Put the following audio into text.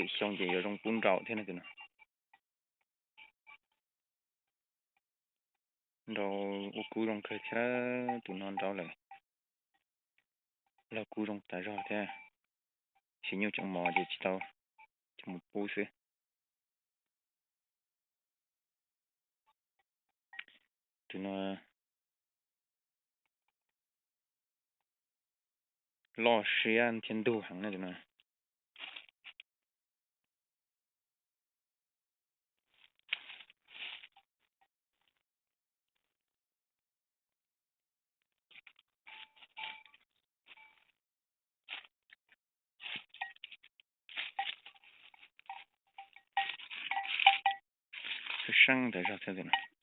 Lwm xyoo ces yuav zoo pub nraud thiab no tus no. Nraud ua kub zoo kawg thiab, tus no nraud lawm. Loj kub zoo tas zog thiab. Sim nyuj tseem mos ces tsis tau, tseem mus pub xwb. Tus no loj siab thiab ntug heev na tus no. Seeb tas zog thiab tus no.